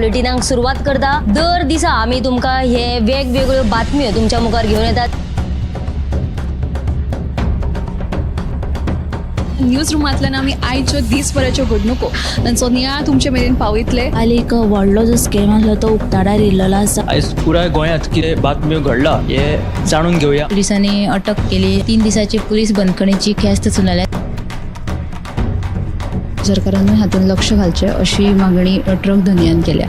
बुलेटिनाक सुरवात करता. दर दिसा आमी तुमकां हे वेगवेगळ्यो बातम्यो तुमच्या मुखार घेवन येतात. न्यूज रुमांतल्यान आमी आयच्यो दीसभराच्यो घडणुको तांचो नियाळ तुमचे मेरेन पावयतले. काल एक व्हडलो जो स्कॅम आसलो तो उक्ताडार येयल्लो आसा. आयज पुराय गोंयांत कितें बातम्यो घडला हे जाणून घेवया. पोलिसांनी अटक केली. 3 दिसाची पोलीस बंदखणीची ख्यास्त सुनावल्या. सरकारानूय हातूंत लक्ष घालचें अशी मागणी ट्रक धनयान केल्या.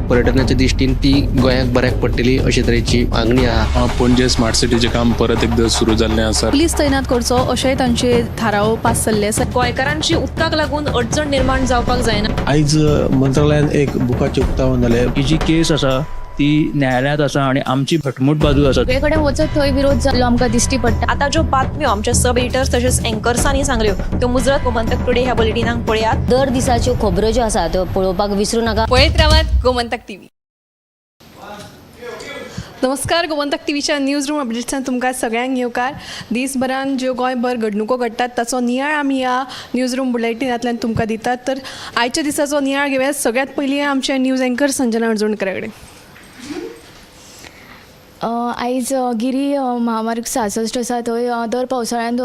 पर्यटनाच्या दृश्टीन ती गोंयाक बऱ्याक पडटली अशे तरेची मागणी आहा. पणजे स्मार्ट सिटीचें काम परत एकदां सुरू जाल्लें आसा. पुलीस तैनात करचो अशेंय तांचे थाराव पास जाल्ले आसा. गोंयकारांची उदकाक लागून अडचण निर्माण जावपाक जायना. आयज मंत्रालयान एक बुकाचें उक्तावण जालें. ही जी केस आसा ती न्यायालयांत आसा आनी आमची घटमूट बाजू आसा. सगळे कडेन वचत थंय विरोध जाल्लो आमकां दिश्टी पडटा. आतां ज्यो बातम्यो आमच्या सब एडिटर्स तशेंच एंकर्सांनी सांगल्यो त्यो मुजरत गोमंतक टुडे ह्या बुलेटिनाक पळयात. दर दिसाच्यो खबरो ज्यो आसा त्यो पळोवपाक विसरू नाका. पळयत रावात गोमंतक टीव्ही. नमस्कार, गोमंतक टीव्हीच्या न्यूज रूम अपडेट्सान तुमकां सगळ्यांक येवकार. दीसभरान ज्यो गोंयभर घडणुको घडटात ताचो नियाळ आमी ह्या न्यूज रूम बुलेटिनांतल्यान तुमकां दितात. तर आयच्या दिसाचो नियाळ घेवया सगळ्यांत पयलीं आमचे न्यूज एंकर संजना अणजोणकरा कडेन. आयज गिरी म्हामार्ग 66 आसा थंय दर पावसाळ्यांत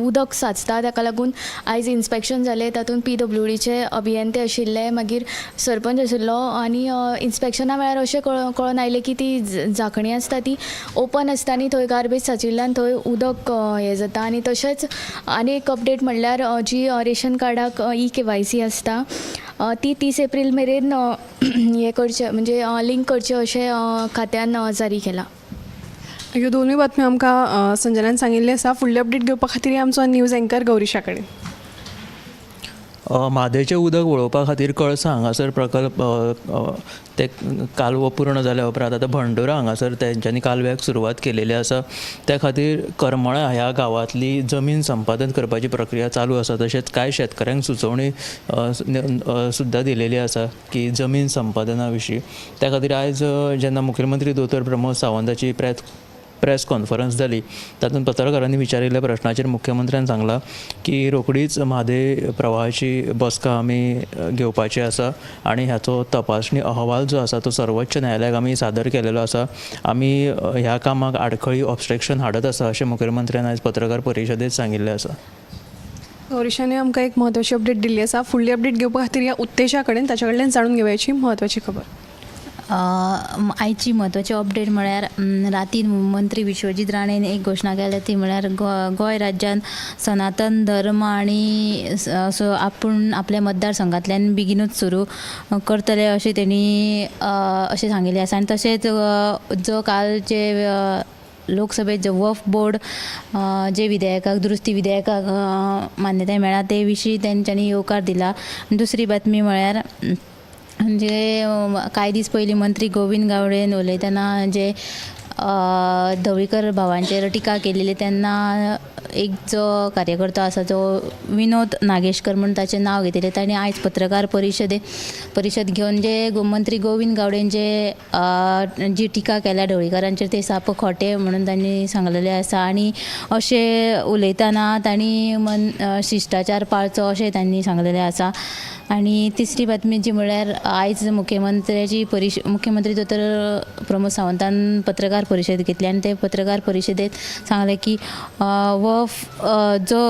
उदक साचता. ताका लागून आयज इन्स्पेक्शन जालें. तातूंत पीडब्ल्यूडीचे अभियंते आशिल्ले, मागीर सरपंच आशिल्लो आनी इन्स्पेक्शना वेळार अशें कळोन आयलें की ती झांकणी आसता ती ओपन आसता आनी थंय गार्बेज साचिल्ल्यान थंय उदक हें जाता. आनी तशेंच आनी एक अपडेट म्हणल्यार जी रेशन कार्डाक ई केवायसी आसता ती 30 एप्रील मेरेन हें करचें, म्हणजे लिंक करचें अशें खात्यान जारी केलां. ह्यो दोनूय बातम्यो आमकां संजनान सांगिल्ल्यो आसा. फुडले अपडेट घेवपा खातीर आमचो न्यूज एंकर गौरीशा कडेन. म्हादयचें उदक वळोवपा खातीर कळसा हांगासर प्रकल्प ते कालवो पूर्ण जाल्या उपरांत आतां भंडुरा हांगासर तेंच्यांनी कालव्याक सुरवात केलेली आसा. त्या खातीर करमळा ह्या गांवांतली जमीन संपादन करपाची प्रक्रिया चालू आसा. तशेंच कांय शेतकऱ्यांक सुचोवणी सुद्दां दिलेली आसा की जमीन संपादना विशीं. त्या खातीर आयज जेन्ना मुखेलमंत्री दोतोर प्रमोद सावंताची प्रेस कॉन्फरन्स जाली तातूंत पत्रकारांनी विचारिल्ल्या प्रश्नाचेर मुख्यमंत्र्यान सांगलां की रोखडीच म्हादय प्रवाहाची बसका आमी घेवपाची आसा आनी हाचो तपासणी अहवाल जो आसा तो सर्वोच्च न्यायालयाक आमी सादर केलेलो आसा. आमी ह्या कामाक आडखळी ऑब्स्ट्रक्शन हाडत आसा अशें मुखेलमंत्र्यान आयज पत्रकार परिशदेंत सांगिल्लें आसा. गौरीशाने आमकां एक म्हत्वाची अपडेट दिल्ली आसा. फुडली अपडेट घेवपा खातीर ह्या उत्तेजा कडेन ताच्या कडल्यान जाणून घेवयाची म्हत्वाची खबर. आयची म्हत्वाची अपडेट म्हळ्यार रातीन मंत्री विश्वजीत राणेन एक घोशणा केल्या ती म्हळ्यार गोंय राज्यान सनातन धर्म आनी असो आपूण आपल्या मतदारसंघांतल्यान बेगिनूच सुरू करतले अशें तेणी अशें सांगिल्लें आसा. आनी तशेंच जो कालचे लोकसभेत जो वफ बोर्ड जे विधेयकाक दुरुस्ती विधेयकाक मान्यताय मेळ्ळा ते विशीं तेंच्यांनी येवकार दिला. दुसरी बातमी म्हळ्यार म्हणजे कांय दीस पयलीं मंत्री गोविंद गावडेन उलयतना जे ढवळीकर भावांचेर टिका केलेली तेन्ना एक जो कार्यकर्तो आसा जो विनोद नागेशकर म्हूण ताचें नांव घेतिल्लें, ताणें आयज पत्रकार परिशद घेवन जे मंत्री गोविंद गावडेन जे जी टिका केल्या ढवळीकरांचेर ते साप खोटें म्हणून तांणी सांगलेलें आसा. आनी अशें उलयतना तांणी शिश्टाचार पाळचो अशें तांणी सांगलेलें आसा. आनी तिसरी बातमी जी म्हळ्यार आयज मुख्यमंत्र्याची मुख्यमंत्री दोतोर प्रमोद सावंतान पत्रकार परिशद घेतली आनी ते पत्रकार परिशदेंत सांगलें की वफ जो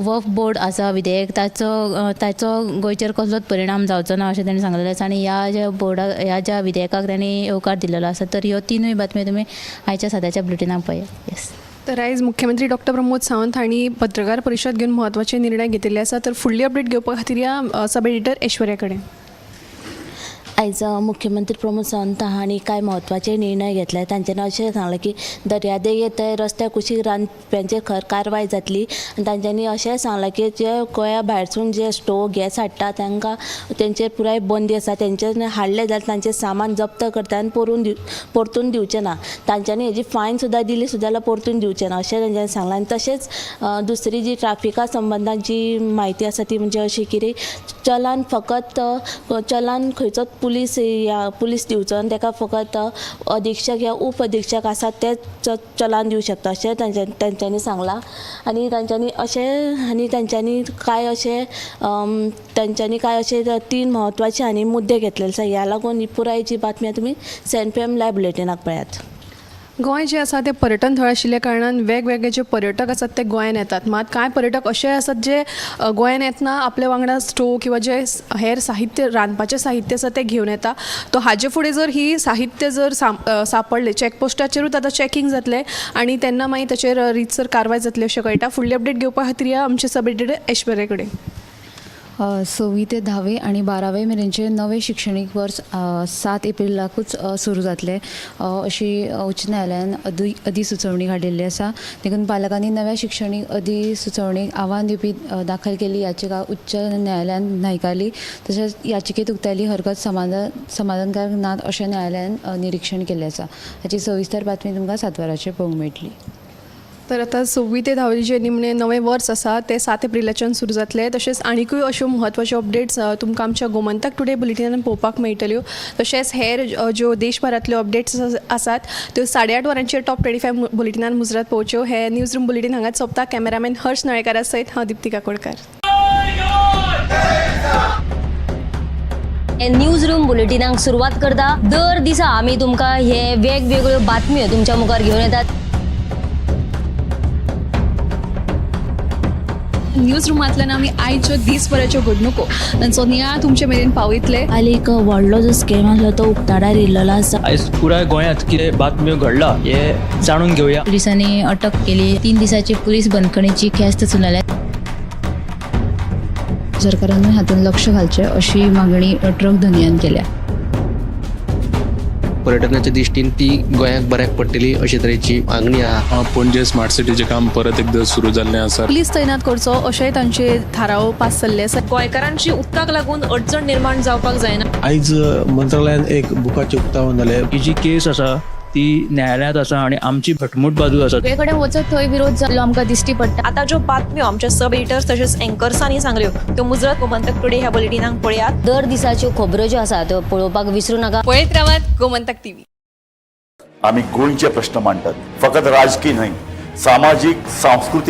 वफ बोर्ड आसा विधेयक ताचो गोंयचेर कसलोच परिणाम जावचो ना अशें ताणें सांगलेलें आसा. आनी ह्या ज्या बोर्डा ह्या ज्या विधेयकाक ताणें येवकार दिलेलो आसा. तर ह्यो तिनूय बातम्यो तुमी आयच्या सद्याच्या बुलेटिनाक पळयात. येस. तर आयज मुख्यमंत्री डॉक्टर प्रमोद सावंत हांणी पत्रकार परिशद घेवन म्हत्वाचे निर्णय घेतिल्ले आसा. तर फुडली अपडेट घेवपा खातीर ह्या सब एडिटर ऐश्वर्या कडेन. आयज मुख्यमंत्री प्रमोद सावंत हांणी कांय म्हत्वाचे निर्णय घेतले. तांच्यांनी अशें सांगलें की दर्यादेगेर ते रस्त्या कुशीक रांदप्यांचेर खर कारवाय जातली. आनी तांच्यांनी अशेंय सांगलां की जे गोंया भायरसून जे स्टोव गॅस हाडटा तांकां तेंचेर पुराय बंदी आसा. तेंच्यानी हाडले जाल्यार तांचें सामान जप्त करता आनी परतून दिवचें ना. तांच्यांनी हेजी फायन सुद्दां दिली सुद्दां जाल्यार परतून दिवचें ना अशें तांच्यांनी सांगलां. आनी तशेंच दुसरी जी ट्राफिका संबंदान जी म्हायती आसा ती म्हणजे अशी कितें चलान फकत चलान खंयचोच पुलीस ह्या पुलीस दिवचो आनी ताका फकत अधीक्षक या उप अधीक्षक आसा ते चलान दिवं शकता अशें तांच्यांनी सांगलां. आनी तांच्यांनी अशें आनी तांच्यांनी कांय अशें तांच्यांनी कांय अशे 3 म्हत्वाचे आनी मुद्दे घेतलेले आसा. ह्या लागून ही पुराय जी बातमी आहा तुमी 7 PM live बुलेटिनाक पळयात. गोंय जें आसा तें पर्यटन थळ आशिल्ल्या कारणान वेगवेगळे जे पर्यटक आसात ते गोंयान येतात. मात कांय पर्यटक अशे आसात जे गोंयान येतना आपल्या वांगडा स्टोव किंवा जे हेर साहित्य रांदपाचें साहित्य आसा तें घेवन येता. तो हाजे फुडें जर ही साहित्य जर सांपडलें चॅकपोस्टाचेरूच आतां चॅकींग जातलें आनी तेन्ना मागीर ताचेर रितसर कारवाय जातली अशें कळटा. फुडली अपडेट घेवपा खातीर या आमचे सब एडिटर ऐश्वर्या कडेन. सवी ते धावे आनी बारावे मेरेनचे नवे शिक्षणीक वर्स 7 एप्रिलाकूच सुरू जातलें अशी उच्च न्यायालयान अधिसुचोवणी काडिल्ली आसा. देखून पालकांनी नव्या शिक्षणीक अधिसुचोवणेक आव्हान दिवपी दाखल केल्ली याचिका उच्च न्यायालयान न्हयकारली. तशेंच याचिकेत उक्तायल्ली हरकत समाधानकारक नात अशें न्यायालयान निरिक्षण केल्लें आसा. हाची सविस्तर बातमी तुमकां 7 वरांचेर पळोवंक मेळटली. तर आतां 6वी ते 10वी निमणें नवें वर्स आसा तें 7 एप्रिलाच्यान सुरू जातलें. तशेंच आनिकूय अश्यो म्हत्वाच्यो अपडेट्स तुमकां आमच्या गोमंतक टुडे बुलेटिनान पळोवपाक मेळटल्यो. तशेंच हेर ज्यो देशभरांतल्यो अपडेट्स आसात त्यो 8:30 वरांचेर टॉप 25 बुलेटिनान मुजरत पळोवच्यो. हे न्यूज रूम बुलेटीन हांगाच सोंपता. कॅमेरामॅन हर्ष नाळेकारा सयत हांव दीप्ती काकोडकार. हे न्यूज रूम बुलेटिनाक सुरवात करता. दर दिसा आमी तुमकां हे वेगवेगळ्यो बातम्यो तुमच्या मुखार घेवन येतात. न्यूज रुमांतल्यान आमी आयच्यो दीसभराच्यो घडणुको तांचो नियाळ तुमचे मेरेन पावयतले. काल एक व्हडलो जो स्कॅम आसलो तो उक्ताडार येयल्लो आसा. आयज पुराय गोंयांत कितें बातम्यो घडला हें जाणून घेवया. पुलिसांनी अटक केली. 3 दिसाची पुलीस बंदखणीची ख्यास्त सुनायल्या. सरकारानूय हातूंत लक्ष घालचें अशी मागणी ट्रक धनयान केल्या. पर्यटनाच्या दृश्टीन ती गोंयाक बऱ्याक पडटली अशे तरेची मागणी आहा. पणजे स्मार्ट सिटीचें काम परत एकदां सुरू जाल्लें आसा. पुलीस तैनात करचो अशेंय तांचे थाराव पास जाल्ले आसा. गोंयकारांची उदकाक लागून अडचण निर्माण जावपाक जायना. आयज मंत्रालयान एक बुकाचें उक्तावण जालें. ही जी केस आसा ती न्यायालयांत आसा आनी आमची घटमूट बाजू आसा. सगळे कडेन वचत थंय विरोध जाल्लो आमकां दिश्टी पडटा. आतां ज्यो बातम्यो आमच्या सब एडिटर्स तशेंच एंकर्सांनी सांगल्यो त्यो मुजरत गोमंतक टुडे ह्या बुलेटिनाक पळयात. दर दिसाच्यो खबरो ज्यो आसा त्यो पळोवपाक विसरू नाका. पळयत रावात गोमंतक टीव्ही. आमी गोंयचे प्रश्न मांडटात, फकत राजकी न्हय, सामाजीक, सांस्कृतीक.